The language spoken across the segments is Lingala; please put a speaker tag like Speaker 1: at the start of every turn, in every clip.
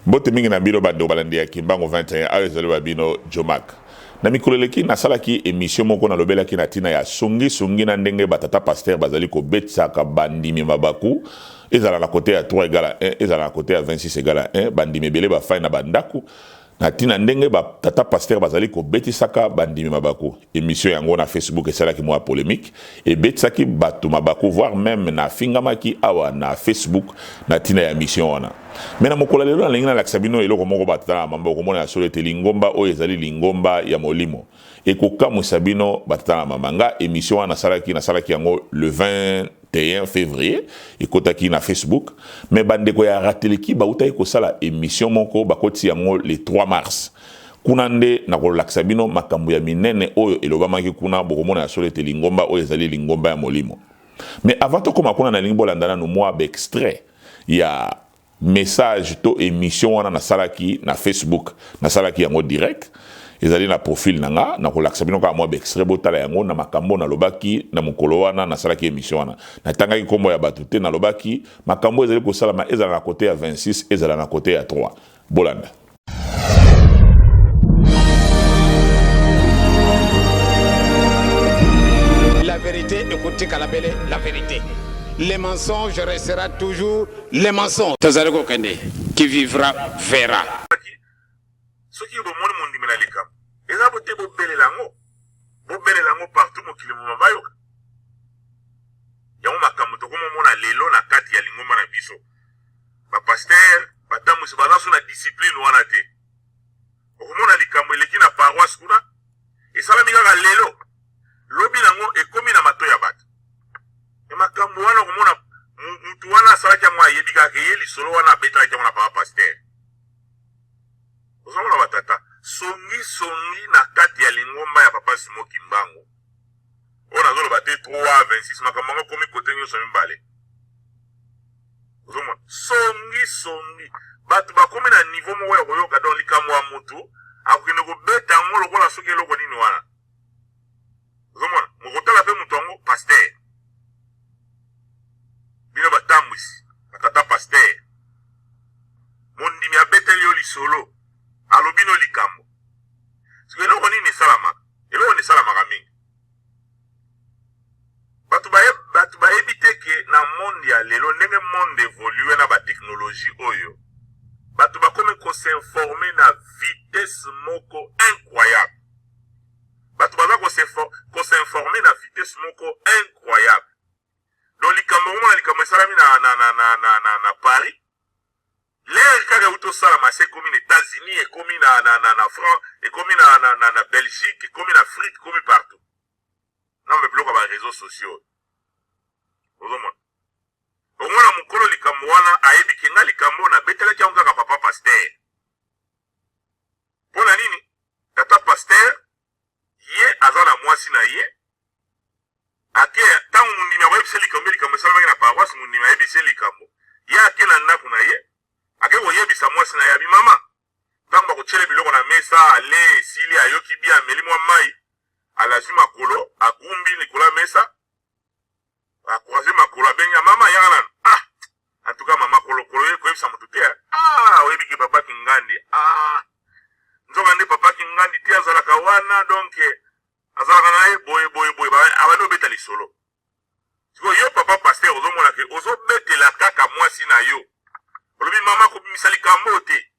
Speaker 1: Mbote mingi na bino bandeko balandi ya Kimbangu 21, awa ezali wa bino Djomack. Na mikolo eleki nasalaki emission moko nalobelaki na tina ya songi songi na ndenge ba tata pasteur bazali kobetisaka bandimi mabaku, ezala na cote ya 3 egale à 1, ezala na cote ya 26 egale à 1, bandimi ebele bafandi na ba ndaku na tina ndenge ba tata pasteur bazali kobetisaka bandimi mabaku. Emission yango na Facebook esalaki mua polemique, ebetisaki batu mabaku voir meme nafingamaki awa na Facebook na tina ya emission wana. Mais na mokolo ya lelo nalingi nalakisa bino eloko moko ba tata na ba mama bokomona ya solo ete lingomba oyo ezali lingomba ya molimo. Ekokamwisa bino ba tata na ba mama. Nga emission wana nasalaki, nasalaki yango le 21 fevrier, ekotaki na Facebook. Mais ba ndeko ya Rateliki bawutaki kosala emission moko bakotisi yango le 3 mars. Kuna nde nakolakisa bino makambo ya minene oyo elobamaki kuna, bokomona ya solo ete lingomba oyo ezali lingomba ya molimo. Mais avant tokoma kuna nalingi bolanda nanu mua ba extraits ya message to emission wana nasalaki na Facebook, nasalaki yango direct, ezali na profil na nga, nakolakisa bino kaka mua ba extraits botala yango na makambo oyo nalobaki na mokolo wana nasalaki emission wana. Natangaki kombo ya batu te, nalobaki makambo oyo ezali kosalama ezala na cote ya 26 ezala na cote ya 3. Bolanda.
Speaker 2: La verite ekotikala bele la verite. Le mensonge restera toujours le mensonge. Tozali kokende, qui vivra verra.
Speaker 3: Soki bomoni mondimi na likambo eza bo te, bobelela yango, bobelela yango partout mokili mobimba bayoka yango. Makambo tokomomona lelo na kati ya lingomba na biso, ba pasteur batambwisi baza so na discipline wana te. Okomona likambo eleki na paroisse kuna, esalami kaka lelo, lobi nango ekomi na mato ya bato. Me makambo wana okomona mutu wana asalaki yango ayebi kaka ye lisolo wana abetelaki yango na papa pasteur. Ozomona batata songi songi na kati ya lingomba ya papa Simon Kimbangu oyo nazoloba te 3 26 makambo yango ekomi kote nyonso mibale. Ozomona songi songi bato bakomi na niveau moko ya koyoka donc likambo ya mutu akokende kobeta yango lokola soki eloko nini wana. Ozomona mokotala pe mutu yango pasteur, bino batambwisi batata pasteur, mondimi abeteli yo lisolo alobi no likambo sikoyo eloko nini esalamaka? Eloko nini esalamaka mingi? Bato baye, bato bayebi te ke na monde ya lelo ndenge monde evolue na ba technologie oyo bato bakomi ko s'informer na vitesse moko incroyable. Bato baza ko s'informer na vitesse moko incroyable. Donc likambo okomona likambo esalami na, na, na, na, na, na, na Paris, l'heure kaka euti osalama se ekomi na Etats-Unis, ekomi na, na, na, na France, ekomi na, na, na, na Belgique, ekomi na Afrique, ekomi partout. Na biloko ya ba réseaux sociaux. Ozomona. Omona mokolo likambo wana ayebi ke nga likambo nabetelaki yango kaka papa pasteur. Pona nini? Tata pasteur ye aza na mwasi na ye ake tango mondimi akoyebisa likambo likambo esalamaki na paroisse, mondimi ayebisi ye likambo, ye ake na ndako na ye ake koyebisa mwasi na ye abi mama, tango bakotiela biloko na mesa ale esili ayoki bien ameli mwa mai alazwi makolo agumbi likolo ya mesa a croiser makolo abengi ya mama yaka nanu ah en tout cas mama kolokolo ye koyebisa moto te ah oyebi ke papa Kingandi ah nzoka nde papa Kingandi te azalaka wana donc azalaka na ye boye boye boye abandi obeta lisolo sikoyo yo papa pasteur ozomona ke ozobetela kaka mwasi na yo olobi mama kobimisa likambo te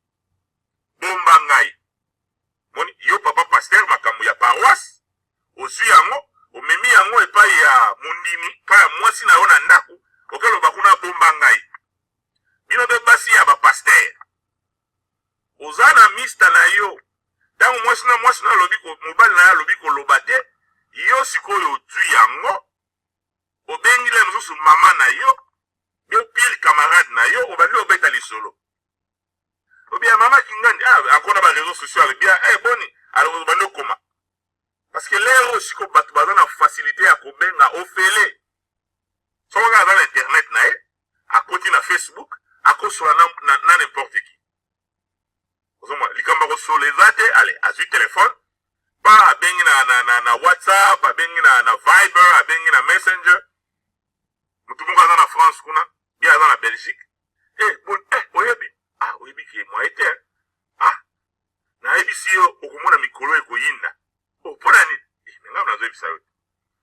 Speaker 3: bomba ngai moni yo papa pasteur makambo ya paroisse ozwi yango omemi yango epai ya mondimi epai ya mwasi na yo na ndako okeloba kuna bomba ngai bino mpe basi ya bapasteur oza na mista na yo ntango mwasi na mwasi na alobi mobali na ye alobi koloba te yo sikoyo ozwi yango obengi na mosusu mama na yo yo pire camarade na yo obandi obeta lisolo obia mama Kingandi ah akona ba réseaux sociaux alobi eh boni alors obandi okoma parce que l'heure oyo sikoyo bato baza na facilité ya kobenga ofele soko kaka aza na internet na ye akoti na Facebook akosola na, na, na n'importe qui ozomona likambo ya kosola eza te ale azwi telefone pa abengi na, na, na, na WhatsApp abengi na, na Viber abengi na Messenger motu moko aza na France kuna ye aza na Belgique eh, bon, eh, oyebi Ah oyebi ke moyen te hein. Ah nayebisi yo okomona mikolo ekoyinda. Oh pona nini? Eh mais ngai nazoyebisa yo te.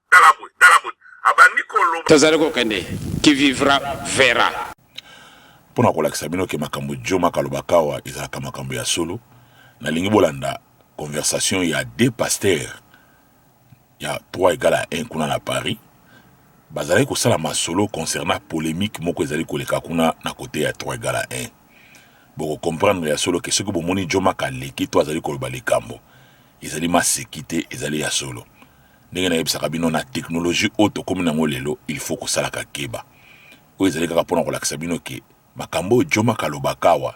Speaker 3: Tala boye, tala boye. Abandi koloba.
Speaker 2: Tozali kokende, qui vivra verra.
Speaker 1: Mpo na kolakisa bino ke makambo Djomack alobaka awa ezalaka makambo ya solo, nalingi bolanda conversation ya deux pasteurs ya 3 egale à 1 kuna na Paris. Bazalaki kosala masolo concernant polemique moko ezali koleka kuna na cote ya 3 egale à 1. Boko comprendre ya solo ke soki bomoni Djomack aleki to azali koloba likambo, ezali maseki te, ezali ya solo. Ndenge nayebisaka bino na technologie oyo tokomi na yango lelo, il faut kosalaka keba. Oyo ezali kaka pona kolakisa bino ke makambo oyo Djomack alobaka awa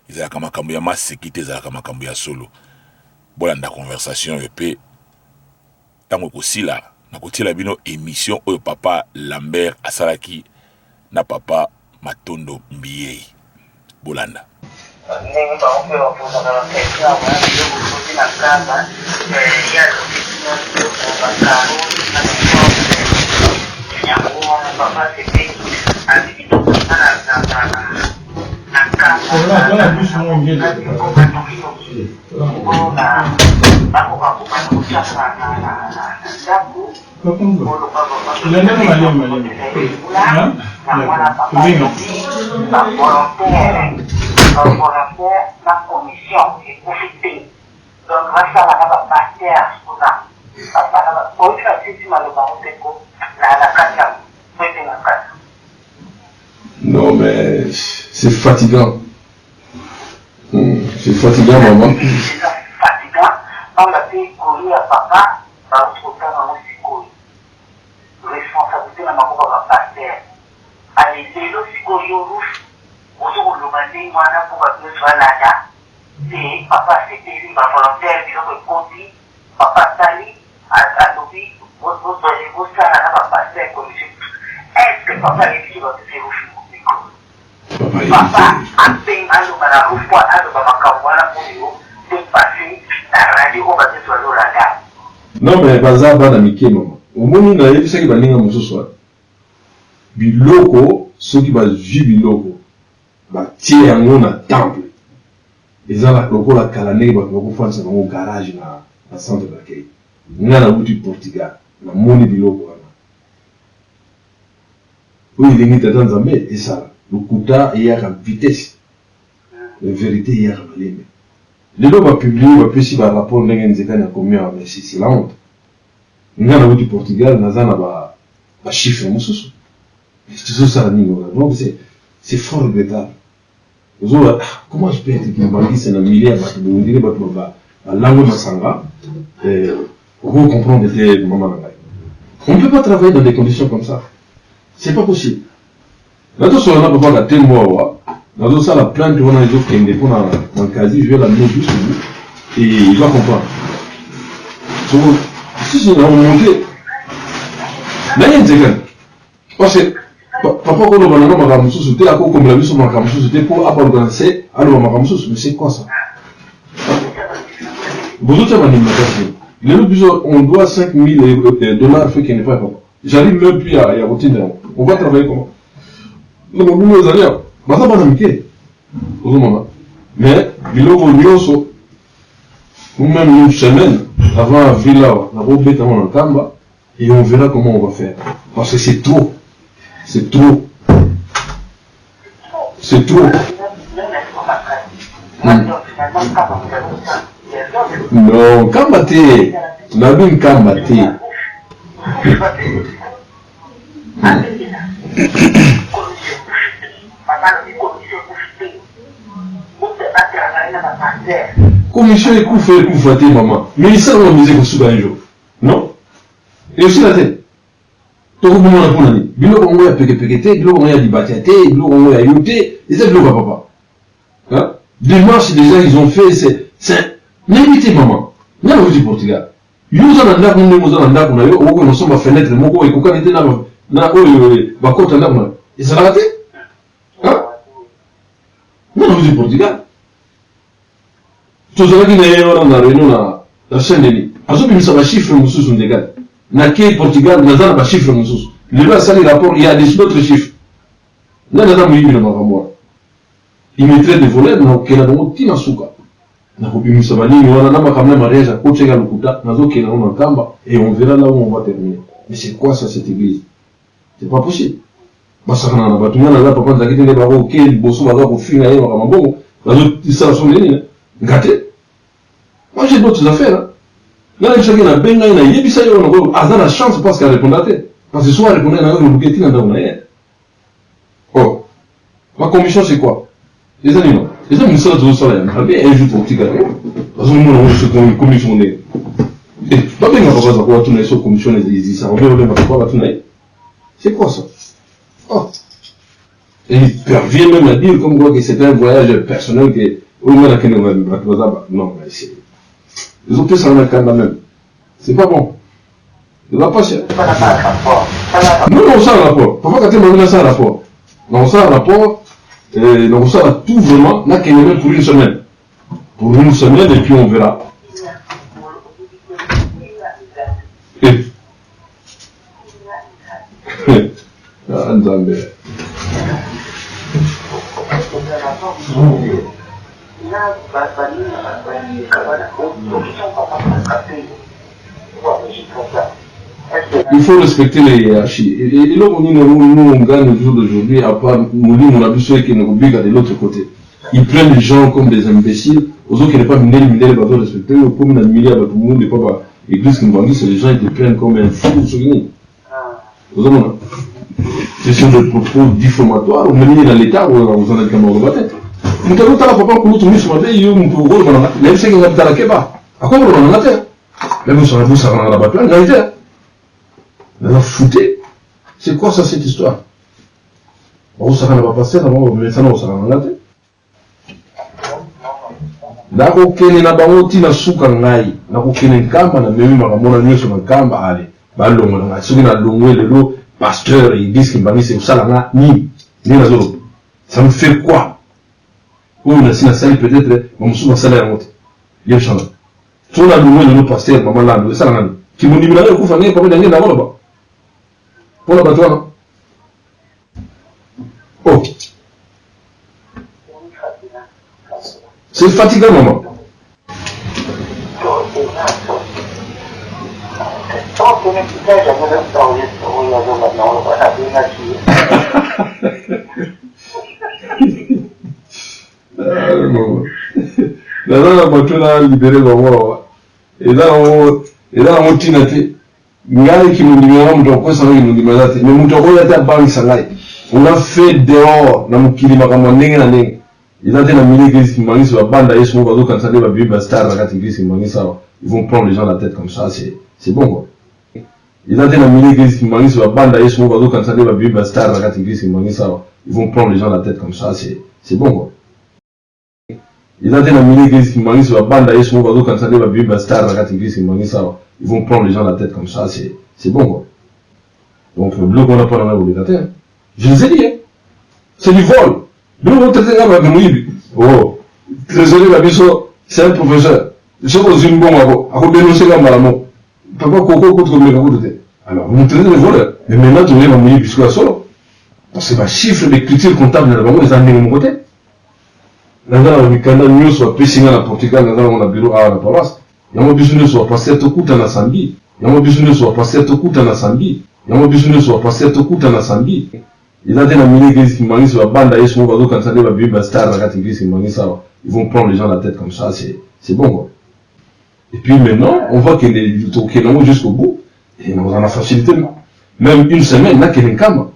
Speaker 1: ezalaka makambo ya maseki te, ezalaka makambo ya solo. Bolanda conversation oyo pe tango ekosila nakotiela bino emission oyo papa Lambert asalaki na papa Matondo Mbiyei. Bolanda.
Speaker 4: Ndenge bango pe ba pozaka ba question ya koya biloko ekoti na nkamba ye alobi bino biloko ba carreaux na ba porte yango wana papa asepeli abi biloko eza na na nkamba na noki noki po na bakoka kobanda kotia na ndako
Speaker 5: Non mais c'est fatigant. C'est fatigant maman.
Speaker 4: Bawuti kotanga yango sikoyo responsabilite na maboko ya ba pasteur ale lelo sikoyo yo ruth ozo koloba ndenge wana po batu nionso balanda te papa asepeli ba volontaire biloko ekoti papa asali alobi bosala na ba pasteur commission est ce que papa ayebisi bapesi ruth micro Papa abenga aloba na Ruth po aloba makambo wana oyo se passe na radio oyo bato nionso bazo landa.
Speaker 5: Non mais baza bana mike maman omoni nayebisaki baninga mosusu wana biloko soki bazui biloko batie yango na temple eza lokola kala ndenge batu bakofandisa bango garage na centre d'accueil nga nawuti Portugal namoni biloko wana Oyo elingi tata nzambe esala. Lokuta eyaka vitesse mais verite eyaka malembe. Lelo ba publie ba pesi ba rapport ndenge nzekani akomi awa mais c'est la honte. Nga na wuti Portugal naza na ba ba chiffres mosusu mais tozo sala nini wana donc c'est c'est fort regrettable. Ozo ah comment je peux etre kimbanguiste na milieu ya batu boye on dirait batu ba ba langwe masanga eh oko comprendre te maman na ngai. On ne peut pas travailler dans des conditions comme ça. C'est pas possible. Nazo solola na papa Katembo awa, nazo sala plainte wana ezo kende pona Mankazi, je vais l'amener jusqu'au bout et il va comprendre. Soko si si na monter na ye nzekani parce que papa koloba nanga makambo mosusu te akokomela biso makambo mosusu te mpo abaluka na se aloba makambo mosusu mais c'est quoi ça bozotia bandimi na kasi lelo biso on doit 5000 dollars faut ekende pa papa J'arrive meme plus ya ya kotinda yango. On va travailler comment? Na mobulu ezali awa. Baza bana mike. Ozomona? Mais biloko nyonso ou même une semaine avant avril awa nakobeta yango na Nkamba et on verra comment on va faire. Parce que c'est trop. C'est trop. C'est trop. Non, Nkamba te. Nabi Nkamba te. Commission ekufa ekufa te maman. Ministère wa musique osuka un jour. Non? Esila te. Tokobomana mpo na nini? Biloko yango ya pekepeke te, biloko yango ya libatia te, biloko yango ya yo te, eza biloko ya papa. Hein? Démarche déjà ils ont fait, c'est, c'est, nayebi te maman. Nga nauti Portugal. Yo oza na ndako ndenge oza na ndako na yo, okoki kosomba fenêtre moko ekokani te na, na oyo bakota ndako na yo. Ezalaka te? Hein? Nga nauti Portugal. Tozalaki na ye wana na reunion na na Saint Denis. Azobimisa ba chiffres mosusu ndekani. Nakei Portugal naza na ba chiffres mosusu. Lelo asali rapport il ya des autres chiffres. Nani aza moyibi na makambo wana? Il me traite de voleur, nakokende bango ti na suka. Nakobimisa banini wana na makambo ya mariage akotiaka lokuta, nazokende yango na Nkamba et on verra là où on va terminer. Mais c'est quoi ça, cette église? C'est pas possible. Basakana na bato. Nga naza papa nzaki te nde bakoke liboso baza kofinga ye makambo mbongo bazosala so nini nga te. Moi, j'ai d'autres affaires, hein. Nga nayebisaki, nabenga ye, nayebisa ye wana aza na chance parce que arépondra te, parce que so arépondra nanga koluka etina ndako na ye. Oh, ma commission, c'est quoi? Eza nini? Eza mosala tozosala ya Nzambe. Un jour tokotika yango, bazomona ngo soki commission ndenge babenga papa Zako, batuna ye so commission ezisaka obe. Babenga papa, batuna ye, c'est quoi ça? Oh, et il parvient même à dire comme quoi que c'est un voyage personnel, que oyo nga nakende bato baza. Non, mais c'est ezopesaka na kanda même, c'est pas bon, eza pasi. Non, non, osala rapport, papa Katemba bino asala rapport, donc osala rapport, donc osala tout vraiment. Nakende même pour une semaine, pour une semaine, et puis on verra. Eh. Ah, Nzambe. Il faut respecter les hiérarchies. Eloko nini nous on gagne au jour d'aujourd'hui, à part molimo na biso ekende kobika de l'autre côté? Ils prennent les gens comme des imbéciles. Ozokende pa mindele, mindele bazo respecter oyo. Komi na milieu ya bato munde pa ba église kimbanguiste, les gens, ils te prennent comme un fou. Soki nini ozomona, ce sont des propos diffamatoires. Omemi na l'état ozana likambo koloba te. Moto azotala papa kulutu miso mabe, yo moto okoloba nanga. Nayebisaki nga bitala keba, akokoloba nanga te. Me bosaka bosakana na bato ya ngai te, naza fute. C'est quoi ça, cette histoire? Bakosakana, bapasteur na bango bamesana kosakana nga te. Nakokende na bango ntina suka. Ngai nakokende Nkamba, namemi makambo na nyonso na Nkamba. Ale, balongo na ngai. Soki nalongwe lelo pasteur église kimbanguiste, kosala nga nini? Nde nazoloba, ça me fait quoi? Oyo nasi nasali, peut-être bamosusu basala yango te. Yebisanga, so nalongwe lelo pasteur mama Lando, esala ngani? Kimondimi na ngai ekufa ndenge papa ndenge nakoloba mpona bato wana. Oh, c'est fatigant, maman. Naza na bato na libere bango awa. Eza yango, eza yango ntina te. Ngai kimondimi yanga, moto akokwesa ngai kimondimi aza te. Mais moto akoya te abangisa ngai. On a fait dehors na mokili makambo ya ndenge na ndenge. Eza te na milieu église kimbanguiste babanda ye soko bazokanisa nde babimi bastar na kati église kimbanguiste awa. Ils vont prendre les gens la tête comme ça, c'est bon quoi. Eza te na milieu église kimbanguiste babanda ye soko bazokanisa nde babimi bastar na kati église kimbanguiste awa. Ils vont prendre les gens la tête comme ça, c'est bon quoi. Eza te na milieu église kimbanguiste babanda ye soko bazokanisa nde babimi bastar na kati église kimbanguiste awa. Ils vont prendre les gens la tête comme ça, c'est bon quoi. Donc biloko wana mpona ngai koleka te. Je les ai dit, hein. C'est du vol. Biloko otraite ngai bato moyibi. Oh, trésorier na biso, c'est un professeur. Soki ozwi mbongo, ako akodénonce nga mbala moko. Papa koko kutu komeka kutu te. Alors vous me traitez de voleur, mais maintenant toyeba moyibi sikoyo ya solo, parce que bachiffre d'écriture comptable na bango eza ndenge moko te. Naza na mikanda nyonso bapesi nga na Portugal, naza nango na bureau awa na paroisse. Yango biso nyonso bapasteur tokutana samedi. Yango biso nyonso bapasteur tokutana samedi. Yango biso nyonso bapasteur tokutana samedi. Eza te na milieu église kimbanguiste babanda ye soko bazokanisa nde babimi bastar na kati église kimbanguiste awa. Ils vont prendre les gens la tête comme ça, c'est bon quoi. Et puis maintenant on va kende, tokende yango jusqu'au bout. Et nakozala na facilité même une semaine, nakende Nkamba.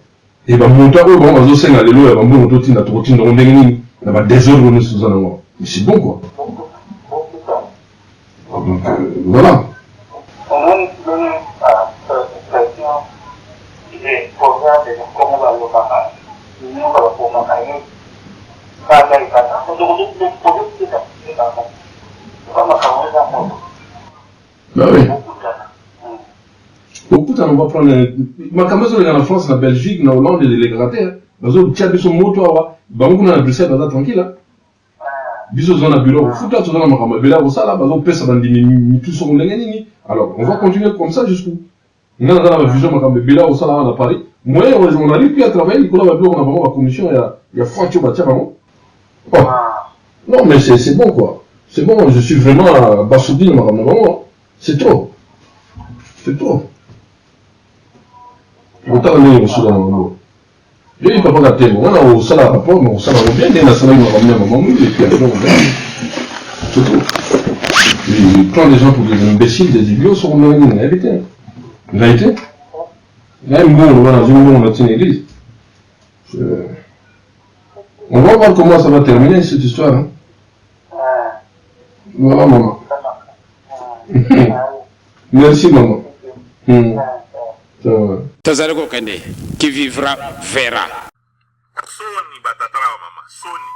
Speaker 5: E bamontant oyo bango bazosenga lelo ya bambongo totinda, tokotinda yango ndenge nini na badésordre nyonso toza nango? Mais c'est bon quoi. Donc voilà.
Speaker 4: Omoni ndenge expression, proverbe na Kongo balobaka, nyoka babomaka ye kanda ebanda. Makambo eza moto.
Speaker 5: Bah oui. Okutana, on va prendre makambo ezoleka na France, na Belgique, na Hollande, elekaka te. Bazotia biso moto awa. Bango kuna na Bruxelles baza tranquille. Biso toza na bureau kofuta, toza na makambo ebele ya kosala. Bazopesa bandimi mitu soko ndenge nini. Alors on va continuer comme ça jusqu'où? Nga naza na bavision, makambo ebele ya kosala awa na Paris. Moyen on arrive plus à travailler likolo ya babiloko na bango, bacommission ya fati oyo batia bango. Oh. Non mais c'est bon quoi. C'est bon, je suis vraiment abasourdi na makambo na bango. C'est trop. C'est trop. Otala ndenge kosuka na bango. Yo papa Katembo, wana osala rapport mais osala yango bien ndenge nasalaki makambo ya mama Mwindu et puis après on verra. C'est trop. Il prend les gens pour des imbéciles, des idiots, soko ndenge nini nayebi te. Ngai te. Ngai mbongo wana nazwi mbongo natie na église. On va voir comment ça va terminer cette histoire. Hein? Voilà maman. Merci maman. Ça va.
Speaker 2: Tozali kokende, qui vivra verra.
Speaker 3: Soni batata na bamama, soni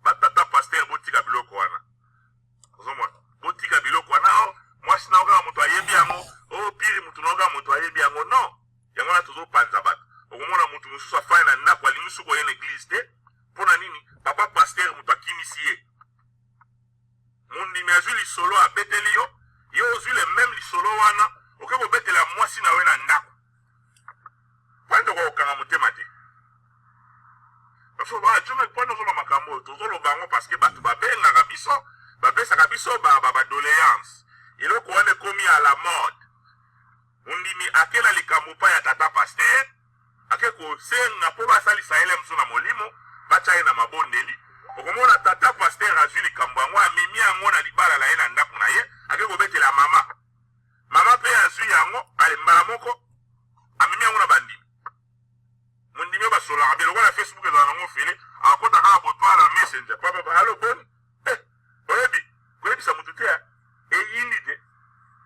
Speaker 3: batata pasteur, botika biloko wana. Ozomona, botika biloko wana. O mwasi na yo kaka moto ayebi yango, o pire motu na yo kaka moto ayebi yango. Non, yango wana tozopanza bato. Okomona motu mosusu afai na ndako, alingi soki oye na église te. Mpo na nini? Papa pasteur moto akimisi ye. Mondimi azwi lisolo, abeteli yo, yo ozwi le même lisolo wana, oke kobetela mwasi na yo na ndako. Mpani tokokanga motema te. Mpona ozoloba makambo oyo tozoloba yango, parce que bato babengaka biso, bapesaka biso badoléance. Eloko wana ekomi à la mode. Mondimi akela likambo pa ya tata pasteur, ake kosenga mpo basalisa ye mosu na molimo, batya ye na mabondeli. Okomona tata pasteur azwi likambo yango, amemi yango na libala na ye, na ndako na ye, ake kobetela mama. Mama mpe azwi yango, ale mbala moko amemi yango na bandimi. Mondimi oyo basolaka be lokola Facebook ezala nango fele, akota kaka boye na Messenger: "Papa, alo, boni?" Eh, oyebi koyebisa motu te, eyindi te.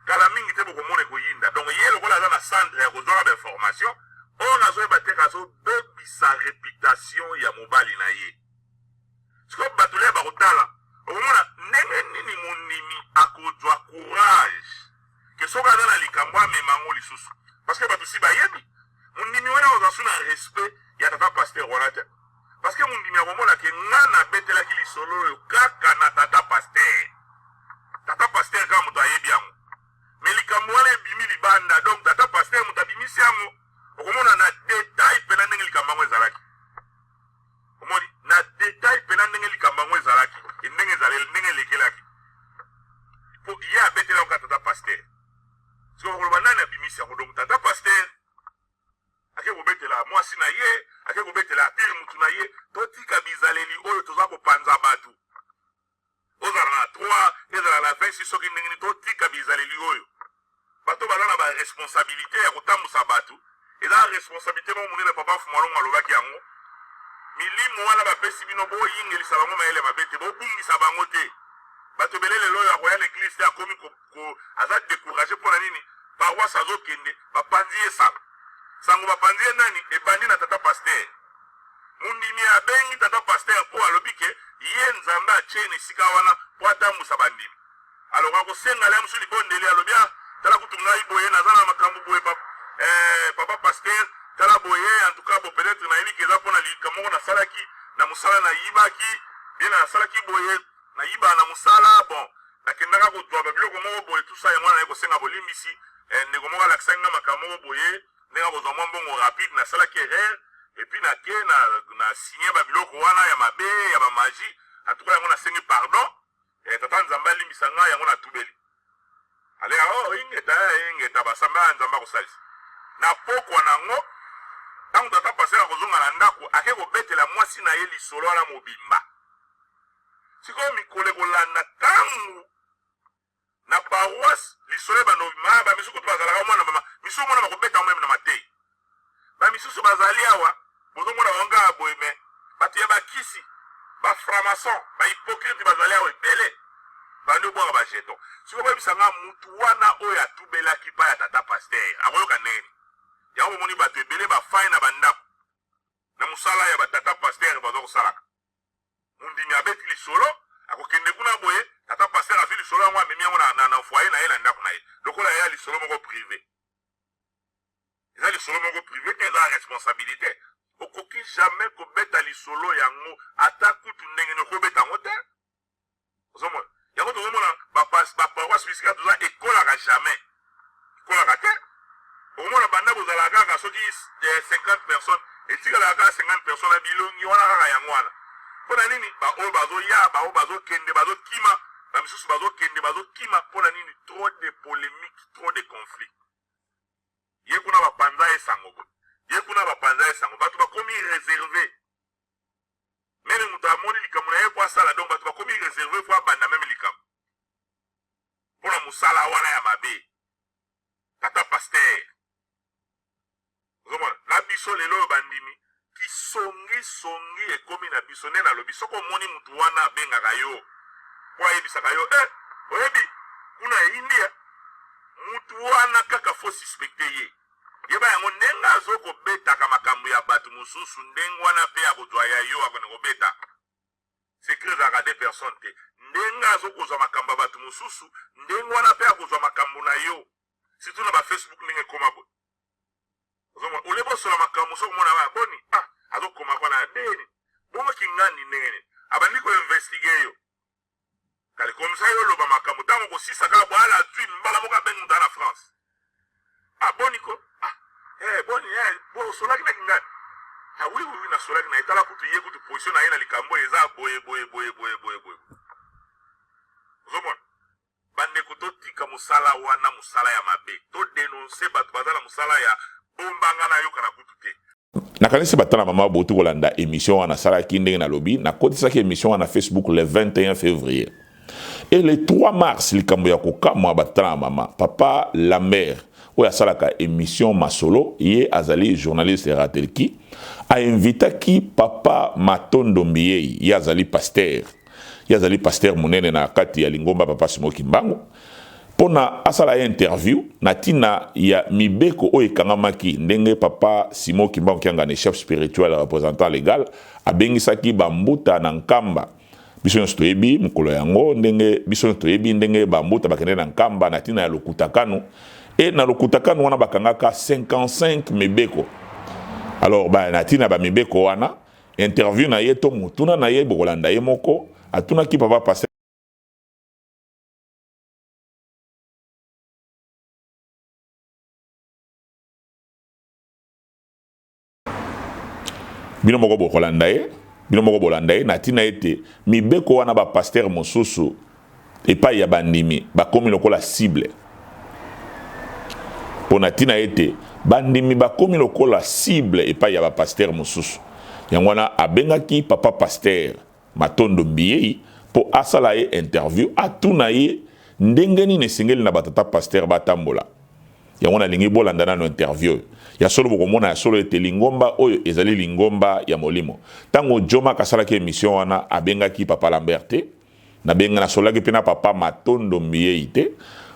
Speaker 3: Kala mingi te bokomona ekoyinda. Donc ye lokola aza na centre ya kozwaka bainformation oyo, nazoyeba te, azobebisa réputation ya mobali na ye. Sikoyo bato leya bakotala, okomona ndenge nini mondimi akozwa courage ke soki aza na likambo amema yango lisusu, parce que bato si bayebi mondimi wana kozwa su na respect ya tata pasteur wana te, parce que mondimi akomona ke nga nabetelaki lisolo oyo kaka na tata pasteur, tata pasteur kaka moto ayebi yango, mais likambo wana ebimi libanda. Donc tata pasteur moto abimisi yango. Okomona na détail mpena ndenge likambo yango ezalaki. Omoni na détail mpena ndenge likambo yango ezalaki, ndenge ezaleli, ndenge elekelaki, mpo ye abetelaki kaka tata pasteur. Sikoyo koloba nani abimisi yango? Donc tata pasteur ake kobetela mwasi na ye, ake kobetela pire mutu na ye. Totika bizaleli oyo, toza kopanza bato. Ozala na 3, ezala na 26, soki ndenge nini, totika bizaleli oyo. Bato baza na baresponsabilité ya kotambusa bato, eza responsabilité moko monene. Papa Fumalongo alobaki yango: milimo wana bapesi bino, boyingelisa bango mayele mabe te, bobungisa bango te. Bato ebele lelo oyo akoya na église te, akomi aza découragé. Mpo na nini? Paroisse azokende, bapanzi ye sango. Sango bapanzi ye nani? Ebandi na tata pasteur. Mondimi abengi tata pasteur mpo alobi ke ye Nzambe atie na esika wana mpo atambusa bandimi. Alors akosengala ye mosu libondeli, alobi: "A tala kutu ngai boye, naza na makambo boye, papa pasteur, tala boye. En tout cas bo peut-être nayebi ke eza mpona likambo moko nasalaki na mosala, nayibaki bien, nasalaki boye, nayiba na mosala. Bon, nakendaka kozwa babiloko moko boye, tusa yango wana, naye kosenga bolimbisi. Ndeko moko alakisaki nga makambo moko boye, ndenge akozwa mwa mbongo rapide, nasalaki erreur et puis nake na signe babiloko wana ya mabe ya bamagie. En tout cas yango nasengi pardon, tata Nzambe alimbisa ngai, yango natubeli." Ale oh, ingeta, ingeta, basambe ya Nzambe akosalisa. Na pokwa nango, ntango tata pasteur akozonga na ndako, ake kobetela mwasi na ye lisolo wana mobimba. Sikoyo mikolo ekolanda, ntango na paroisse lisolo ebanda obima, bamisusu kutu bazalaka mwana mama misusu mona bakobeta yango même na matei. Bamisusu bazali awa, bozomona bango kaka boye, mais bato ya bakisi, bafranc-maçon, bahypocrite bazali awa ebele, bandi obwaka bajeton. Sikoyo boyebisanga, mutu wana oyo atubelaki pa ya tata pasteur akoyoka ndenge? Yango bomoni bato ebele bafai na bandako na mosala ya batata pasteur baza kosalaka. Mondimi abeti lisolo, akokende kuna boye, tata pasteur azwi lisolo yango, amemi yango na foyer na ye, na ndako na ye, lokola ya lisolo moko privé. Eza lisolo moko privé te, eza responsabilité. Okoki jamais kobeta lisolo yango, ata kutu ndenge nini, okobeta yango te. Ozomona yango, tozomona baparoisse bisika toza ekolaka jamais, ekolaka te. Okomona banda bozalaka kaka soki 50 personnes, etikalaka kaka 50 personnes na bilongi wana kaka yango wana. Mpo na nini? Baoyo bazoya, baoyo bazokende, bazokima, bamisusu bazokende, bazokima. Mpo na nini? Trop de polemique, trop de conflit. Ye kuna bapanza ye sango boye, ye kuna bapanza ye sango, bato bakomi reserve. Meme moto amoni likambo na ye po asala, donc bato bakomi reserve po abanda meme likambo mpo na mosala wana ya mabe. Tata pasteur, ozomona na biso lelo oyo bandimi kisongi songi ekomi na biso. Nde nalobi soki omoni mutu wana abengaka yo po ayebisaka yo eh, oyebi kuna eyindi eh, mutu wana kaka faut suspecter ye. Yeba yango ndenge azo kobetaka makambo ya batu mosusu ndenge wana pe akozwa ya yo akende kobeta. Secret ezalaka deux personnes te. Ndenge azo kozwa makambo ya batu mosusu ndenge wana pe akozwa makambo na yo. Surtout na ba Facebook ndenge ekoma boye. Ozomona ole bosola makambo soki omona ba boni ah azo koma kwa na ndeni. Bongo kingandi ndenge nini? Abandi ko investiguer yo. Kale comme ça yo loba makambo tango kosisa kaka bwala azui mbala moko abengi moto na France. Ah boni ko ah eh boni eh bo solaki na kingani. Ah oui oui oui na solaki na etala kutu ye kutu position na ye na likambo eza boye boye boye boye boye boye. Ozomona bandeko totika mosala wana mosala ya mabe to denoncer bato baza na mosala ya bombanga na yoka na kutu te.
Speaker 1: Nakanisi batala mama bouti kolanda emission wana nasalaki ndenge nalobi nakotisaki emission wana na Facebook le 21 février et le 3 mars likambo ya kokamwa batala mama papa Lambert oyo asalaka emission masolo ye azali journaliste ratelki ainvitaki papa Matondo Mbiyei ye azali pasteur ye azali pasteur monene na kati ya lingomba papa Simon Kimbangu pona asala ye interview na tina ya mibeko oyo ekangamaki ndenge papa Simon Kimbangu Kiangani chef spirituel representant legal abengisaki ba mbuta na Nkamba. Biso nyonso toyebi mokolo yango ndenge biso nyonso toyebi ndenge ba mbuta bakende na Nkamba na tina ya lokutakanu e na lokutakanu wana bakangaka 55 mibeko. Alors ba na tina ba mibeko wana interview na ye to motuna na ye bokolanda ye moko atunaki papa pasteur Bino moko bokolanda ye, bino moko bolanda ye na ntina ete mibeko wana ba pasteur mosusu epai ya bandimi bakomi lokola cible. Mpo na ntina ete bandimi bakomi lokola cible epai ya ba pasteur mosusu. Yango wana abengaki papa pasteur Matondo Mbiyei mpo asala ye interview, atuna ye ndenge nini esengeli na ba tata pasteur batambola. Yango nalingi bolanda nanu interview oyo. Ya solo bokomona ya solo ete lingomba oyo ezali lingomba ya molimo. Tango Djomack asalaki emission wana abengaki papa Lambert te, nabenga nasololaki mpe na papa Matondo Mbiyei te.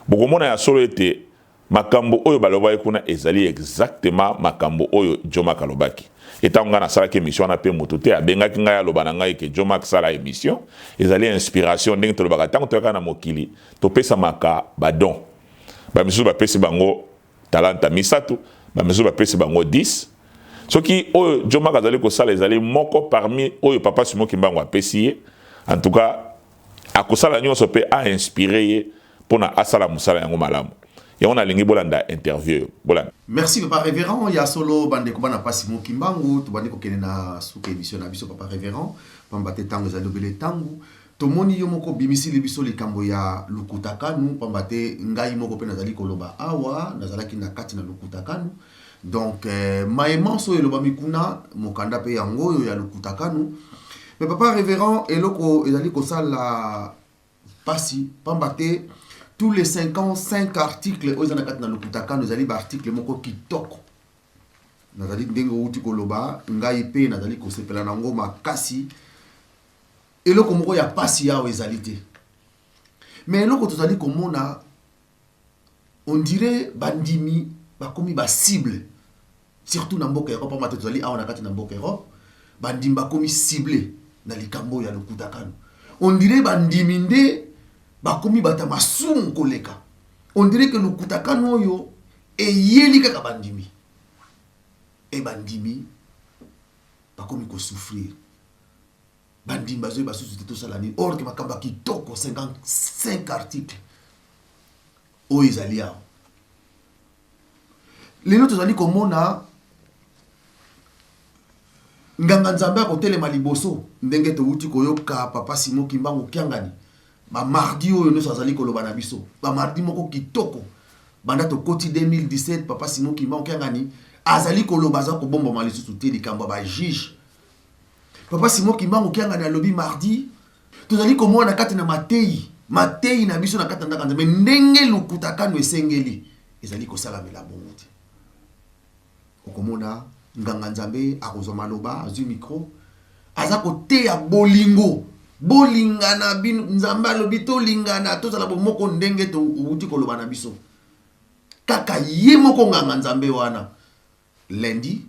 Speaker 1: Bokomona ya solo ete Makambo oyo balobaki kuna ezali exactement makambo oyo Djomack alobaki. Et tango ngai nasalaki emission wana pe mutu te abengaki ngai aloba na ngai que Djomack sala emission. Ezali inspiration ndenge tolobaka tango toyaka na mokili topesamaka ba dons. Ba misusu bapesi bango talanta misatu, ba misusu bapesi bango 10. Soki oyo Djomack azali kosala ezali moko parmi oyo Papa Simon Kimbangu apesi ye, en tout cas akosala nionso pe a inspirer ye pona asala musala yango malamu. Yango nalingi bolanda interview oyo. Bolanda.
Speaker 6: Merci papa reverend ya solo ba ndeko bana pasi mo kimbangu tobandi kokende na suka emission na biso papa reverend pamba te tango ezali obele tango tomoni yo moko obimisili biso likambo ya lukuta kanu pamba te ngai moko pe nazali koloba awa nazalaki na kati na lukuta kanu donc eh, maye manso oyo elobami kuna mokanda pe yango oyo ya lukuta kanu mais papa reverend eloko ezali kosala Pasi pamba te tous les 55 articles oyo eza na kati na lokuta kano ezali ba articles moko kitoko. Nazali ndenge owuti koloba ngai pe nazali kosepela na yango makasi. Eloko moko ya pasi awa ezali te. Mais eloko tozali komona on dirait bandimi bakomi ba cible surtout na mboka Europe pamba te tozali awa na kati na mboka Europe bandimi bakomi cible na likambo ya lokuta kano on dirait bandimi nde bakomi bata masumu koleka on dirait que lokuta kano oyo eyeli kaka bandimi e bandimi bakomi kosouffrir bandimi bazoyeba susu te tosala nini or ke makambo ya kitoko 55 article oyo ezali awa lelo tozali komona. Nganga Nzambe akotelema liboso ndenge towuti koyoka Papa Simon Kimbangu Kiangani ba mardi oyo nionso azali koloba na biso ba mardi moko kitoko banda tokoti 2017 Papa Simon Kimbangu Kiangani azali koloba aza kobombama lisusu te likambo ya ba juge. Papa Simon Kimbangu Kiangani alobi mardi tozali komona kati na mateyi mateyi na biso na kati na ndako ya Nzambe ndenge lokuta kano esengeli ezali kosalamela bongo te. Okomona nganga nzambe akozwa maloba, azwi micro, aza koteya bolingo, bolingana bino, nzambe alobi tolingana, tozala bomoko ndenge towuti koloba na biso. Kaka ye moko nganga nzambe wana, lundi,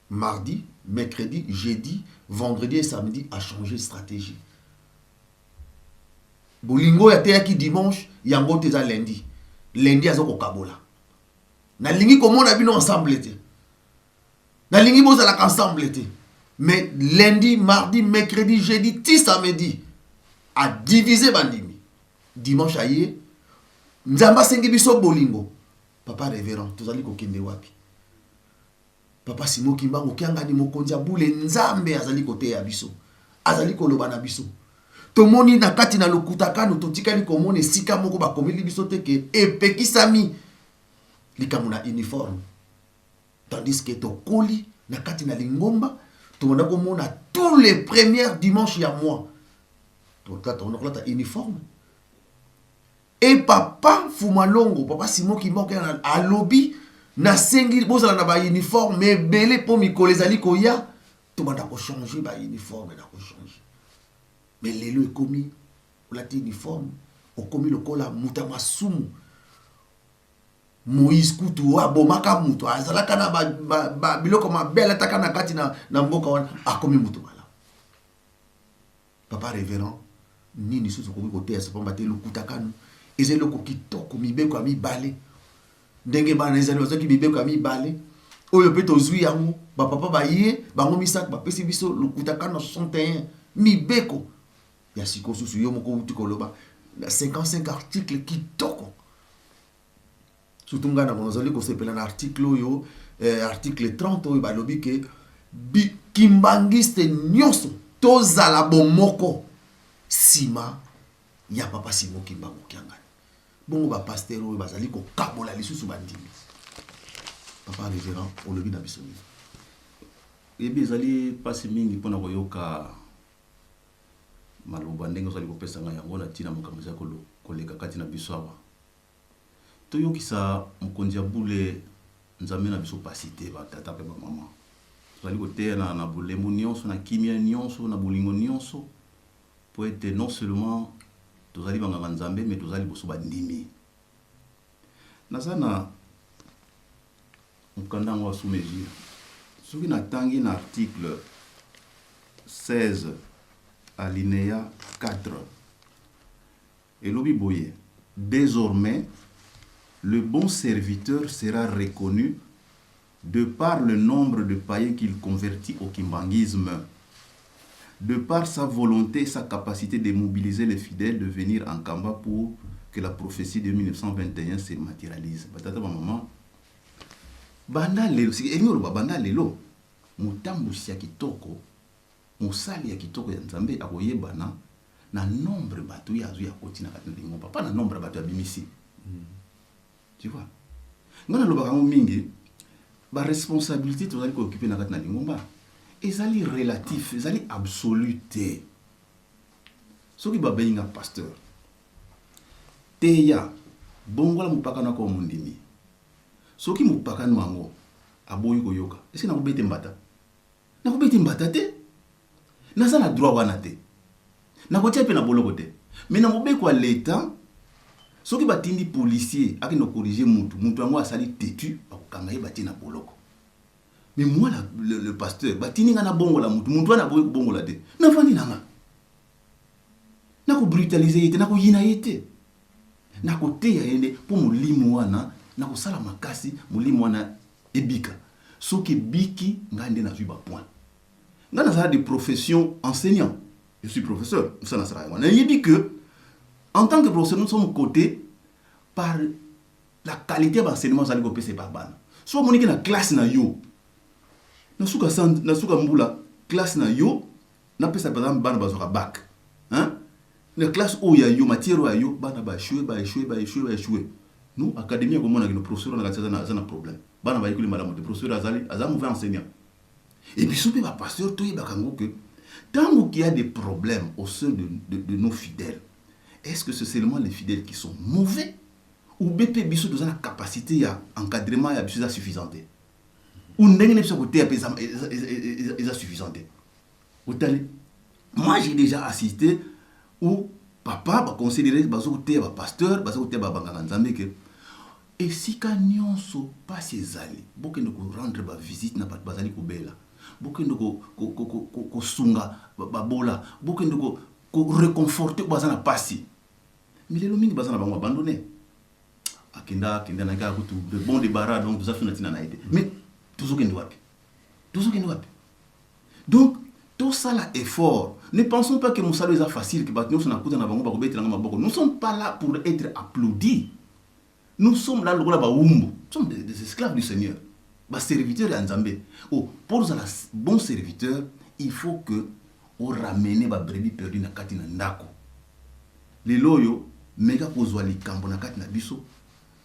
Speaker 6: mardi, mercredi, jeudi, vendredi et samedi a changer stratégie. Bolingo oyo ateyaki dimanche, yango te eza lundi. Lundi aza kokabola. Nalingi komona bino ensemble te. Nalingi bozalaka ensemble te. Mais lundi, mardi, mercredi, jeudi, ti samedi, a diviser bandimi. Dimanche aye, Nzambe asengi biso bolingo. Papa révérend, tozali kokende wapi? Papa Simon Kimbangu Kiangani, mokonzi ya bule, Nzambe azali koteya biso, azali koloba na biso. Tomoni na kati na lokuta kano totikali komona esika moko bakomeli biso te ke epekisami likambo na uniforme, tandis que tokoli na kati na lingomba tobanda komona tous les premières dimanches ya mois tobanda kolata uniforme. Et papa Fumalongo, papa Simon Kimbangu Kiangani alobi nasengi bozala na ba uniforme ebele mpo mikolo ezali koya tobanda ko changer ba uniforme na ko changer. Mais lelo ekomi olati uniforme okomi lokola moto ya masumu. Moïse kutu oyo abomaka moto azalaka na biloko mabe alataka na kati na mboka wana akomi moto malamu. Papa reverend nini lisusu okoki koteya so pamba te lokuta kanu eza eloko kitoko mibeko ya mibale ndenge bana ezali bazwaki mibeko ya mibale oyo mpe tozwi yango bapapa baye bango misato bapesi biso lokuta kanu na 61 mibeko ya sikoyo susu yo moko outi koloba na 55 article kitoko surtout ngai na nazali kosepela na article oyo article 30 oyo balobi ke kimbangiste nyonso tozala bomoko sima ya papa Simon Kimbangu Kiangani. Bongo ba pasteur oyo bazali kokabola lisusu bandimi. Papa révérend olobi na biso nini?
Speaker 7: Ebi ezali pasi mingi mpona koyoka maloba ndenge ozali kopesa ngai yango na ntina makambo ezali koleka kati na biso awa. Toyokisa mokonzi ya bule Nzambe na biso pasi te, ba tata pe ba mama. Tozali koteya na bolembu nyonso, na kimia nyonso, na bolingo nyonso, po ete non seulement tozali banganga Nzambe, mais tozali liboso bandimi. Naza na mokanda yango sous mes yeux. Soki natangi na article 16 alinéa 4, elobi boye: désormais le bon serviteur sera reconnu de par le nombre de païens qu'il convertit au kimbanguisme, de par sa volonté et sa capacité de mobiliser les fidèles de venir en Kamba pour que la prophétie de 1921 se matérialise. Batata ba maman, banda lelo, siki elingi oloba banda lelo, motambusi ya kitoko, mosali ya kitoko ya Nzambe akoyebana na nombre bato ye azwi akoti na kati na lingomba, pas na nombre bato abimisi. Tu vois? Nga nalobaka yango mingi, ba responsabilité tozali ko occuper na kati na lingomba ezali relatif, ezali absolu te. Soki babengi nga pasteur, teya, bongola mopakano akoma mondimi. Soki mopakano yango aboyi koyoka, est-ce que nakobete mbata? Nakobete mbata te. Naza na droit wana te. Nakotia pe na boloko te. Mais na mobeko ya l'État, soki batindi policier akende corriger mutu, mutu yango asali têtu, bakokanga ye batie na boloko. Mais moi le pasteur, batindi nga na bongola mutu, mutu wana aboyi kobongola te. Nafandi na nga. Nako brutaliser ye te, nakoyina ye te. Nakoteya ye nde mpo molimo wana, nakosala makasi molimo wana ebika. Soki ebiki, ngai nde nazwi ba point. Nga nazala de profession enseignant. Je suis professeur. Mosala nasala yango. Nayebi que en tant que professeur, nous sommes cotés par la qualité ya enseignement ozali kopesa epa bana. So omoniki na classe na yo, Na suka san, na suka mbula classe na yo napesa par exemple bana bazwaka bac hein? Na classe oyo ya yo, matière oyo ya yo, bana ba échouer, ba échouer, ba échouer, ba échouer. Nous académie akomona kino professeur wana kati aza na problème, bana bayekoli malamu te, professeur azali aza mauvais enseignant. Et biso mpe bapasteur toyebaka yango que ntango qu'il y a des problèmes au sein de nos fidèles, est-ce que c'est seulement les fidèles qui sont mauvais ou bien mpe biso toza na capacité ya encadrement ya biso eza suffisant te, ou ndenge na biso koteya mpe eza suffisant te? Otali, moi j'ai déjà assisté où papa baconsidéré bazokoteya bapasteur, bazokoteya babangaka Nzambe ke esika nyonso mpasi ezali, bokende korendre bavisite na bato bazali kobela, bokende kosunga babola, bokende koreconforte oyo baza na mpasi. Mais lelo mingi baza na bango abandonné, akenda akenda na kaka kutu de bon débarras, donc toza so na ntina na ye te. Mais tozokende wapi? Tozokende wapi? Donc tosala effort. Ne pensons pas que mosala eza facile, ke bato nyonso nakuta na bango bakobetelanga maboko. Nous sommes pas là pour être applaudis, nous sommes là lokola bawumbu, nous sommes des esclaves du Seigneur, baserviteur ya Nzambe. Oh, pour ozala bon serviteur, il faut que oramener babrebis perdu na kati na ndako. Lelo oyo meka kozwa likambo na kati na biso,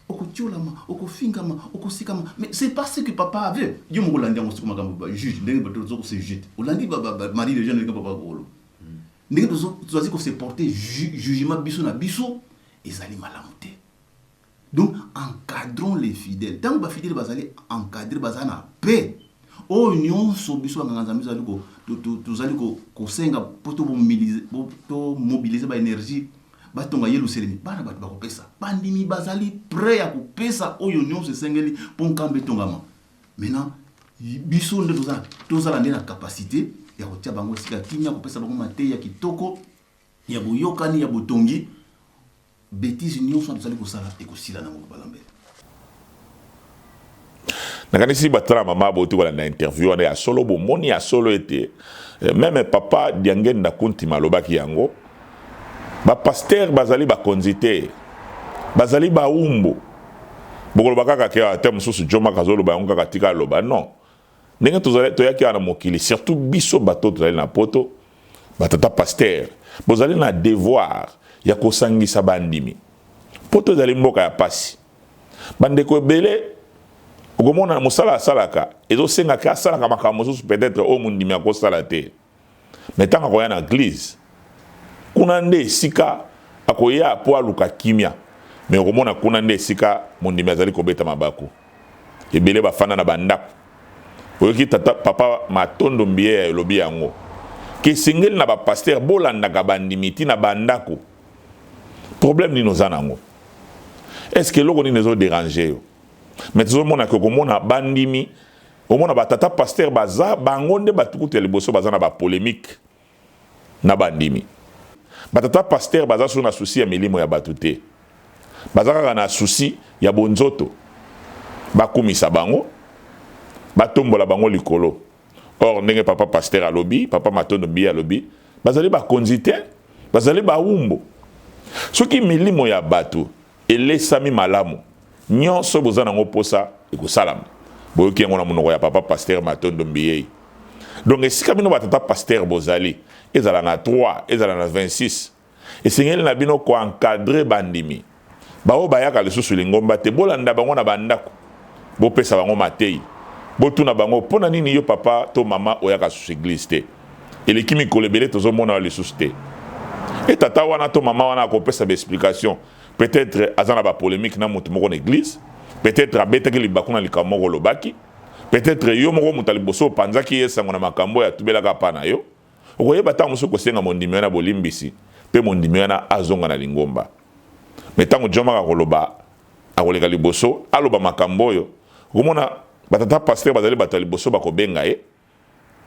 Speaker 7: okotiolama, okofingama, okosikama, mais c'est parce que papa avait yo moko olandi yango. Siko makambo juge, ndenge bato tozo kose juge te, olandi mari de jeune, ndenge papa kolo, ndenge tozali kose porter jugement biso na biso, ezali malamu te. Donc encadrons les fidèles. Ntango bafidèle bazali encadré, baza na paix, oyo nyonso biso banganga Nzambe tozali kosenga mpo tomobilize baénergie, batonga Yelusalemi, bana bato bakopesa, bandimi bazali prêt ya kopesa oyo nyonso esengeli mpo nkambo etongama. Maintenant biso nde tozala nde na capacité ya kotia bango esika kimia, kopesa bango mateya ya kitoko, ya boyokani, ya botongi. Bétise nyonso tozali kosala ekosila nango balambele.
Speaker 1: Nakanisi batala mama boti kolanda interview wana ya solo, bomoni ya solo ete même papa Diangenda Kuntima alobaki yango: bapasteur bazali bakonzi te, bazali baumbu. Bokoloba kaka ke ate mosusu Jomaka azoloba yango kaka, tika aloba. Non, ndenge toyaki awa na mokili, surtout biso bato tozali na Poto, batata pasteur bozali na devoir ya kosangisa bandimi. Poto ezali mboka ya pasi. Bandeko ebele okomona mosala asalaka ezosengaka asalaka makambo mosusu peut-être oyo mondimi akosala te, mais ntango akoya na église, kuna nde esika akoya mpo aluka kimia. Mais okomona kuna nde esika mondimi azali kobeta mabaku. Ebele bafanda na bandako. Oyoki tata papa Matondo Mbiye elobi yango ke esengeli na bapasteur bolandaka bandimi ti na bandako. Problème nini oza nango? Est ce que eloko nini ezoderange yo? Mais tozomona ke okomona bandimi, omona batata pasteur baza bango nde bato kutu ya liboso baza na bapolémique na bandimi. Batata pasteur baza so na souci ya milimo ya bato te, baza kaka na souci ya bonzoto, bakumisa bango, batombola bango likolo. Or ndenge papa pasteur alobi, papa Matondo Mbiye alobi, bazali bakonzi te, bazali bawumbu. Soki milimo ya bato elesami malamu, nyonso boza nango mposa ekosalama. Boyoki yango na monoko ya papa pasteur Matondo Mbiyei. Donc esika bino batata pasteur bozali, ezala na 3, ezala na 26, esengeli na bino koencadre bandimi baoyo bayaka lisusu lingomba te. Bolanda bango na bandako, bopesa bango matei, botuna bango: mpo na nini yo papa to mama oyaka susu église te? Eleki mikolo ebele tozomona yo lisusu te. E tata wana to mama wana akopesa baexplication. Peut-être aza na bapolémique na moto moko na église, peut-être abetaki libaku na likambo moko olobaki, peut-être yo moko moto ya liboso opanzaki ye sango na makambo oyo atubelaka mpa na yo. Okoyeba ntango mosusu kosenga mondimi wana bolimbisi mpe mondimi wana azonga na lingomba. Mais ntango Jomaka akoloba, akoleka liboso aloba makambo oyo, okomona batata pasteur bazali bato ya liboso bakobenga ye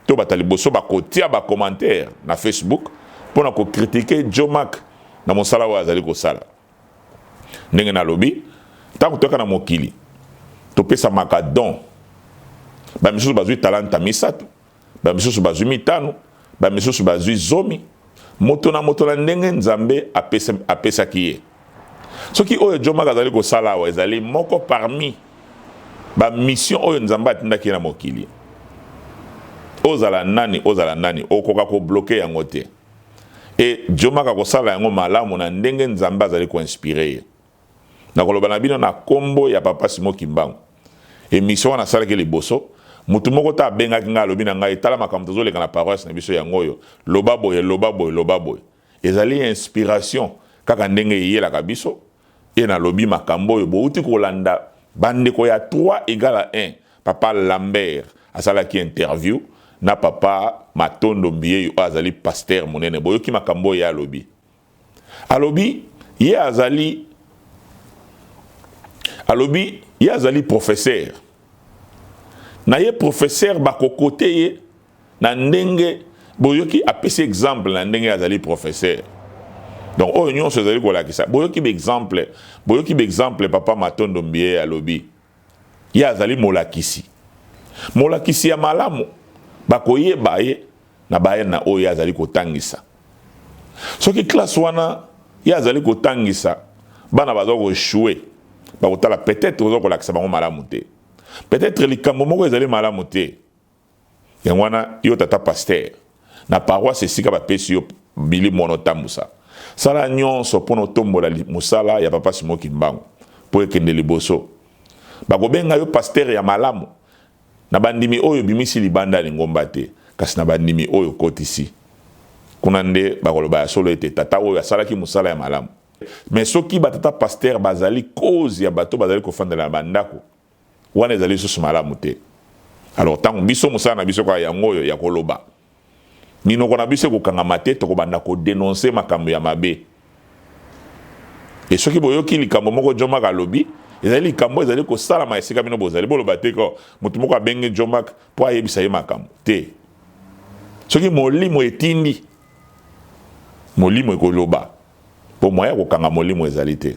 Speaker 1: to bato ya liboso bakotia bacommentaire na Facebook mpona kocritiquer Jomak na mosala oyo azali kosala. Ndenge nalobi, ntango toyaka na mokili, topesamaka don. Bamisusu bazwi talanta misato, bamisusu bazwi mitano, bamisusu bazwi 10, moto na moto na ndenge Nzambe apesaki ye. Soki oyo Jomaka azali kosala awa ezali moko parmi bamission oyo Nzambe atindaki ye na mokili. Ozala nani, ozala nani, okoka ko bloquer yango te. Et Djomack akosala yango malamu na ndenge Nzambe azali ko inspirer ye. Nakoloba na bino na kombo ya Papa Simon Kimbangu. Emission wana nasalaki liboso, mutu moko te abengaki ngai alobi na ngai tala makambo tozoleka na paroisse na biso yango oyo, loba boye, loba boye, loba boye. Ezali inspiration kaka ndenge eyelaka biso et nalobi makambo oyo bowuti kolanda bandeko ya 3 egal à 1 papa Lambert asalaki interview na papa Matondo Mbiyeyi oyo azali pasteur monene boyoki makambo oyo ye alobi. Alobi ye azali alobi ye azali professeur na ye professeur bakokote ye na ndenge boyoki apesi exemple na ndenge azali professeur donc oyo nyonso ezali kolakisa boyoki baexemple boyoki baexemple papa Matondo Mbiye alobi ye azali molakisi molakisi ya malamu bakoyeba ye na bayena oyo ye azali kotangisa soki classe wana ye azali kotangisa bana baza koechoue bakotala peut-être oza kolakisa bango malamu te peut-être likambo moko ezali malamu te yango wana yo tata pasteur na paroisse esika bapesi yo milimo wana otambusa sala nyonso mpo na otombola mosala ya papa Simon Kimbangu mpo ekende liboso bakobenga yo pasteur ya malamu Na bandimi oyo obimisi libanda ya lingomba te, kasi na bandimi oyo okotisi. Kuna nde bakoloba ya solo ete tata oyo asalaki mosala ya malamu. Mais soki ba tata pasteur bazali cause ya bato bazali kofandela na ba ndako, wana ezali lisusu malamu te. Alors tango biso mosala na biso kaka yango oyo ya koloba, minoko na biso ekokangama te, tokobanda ko denoncer makambo ya mabe. Et soki boyoki likambo moko Djomack alobi, ezali likambo ezali kosalama esika bino bozali, boloba te ko moto moko abengi Djomack mpo ayebisa ye makambo te. Soki molimo etindi, molimo ekoloba, mpo moyen ya kokanga molimo ezali te.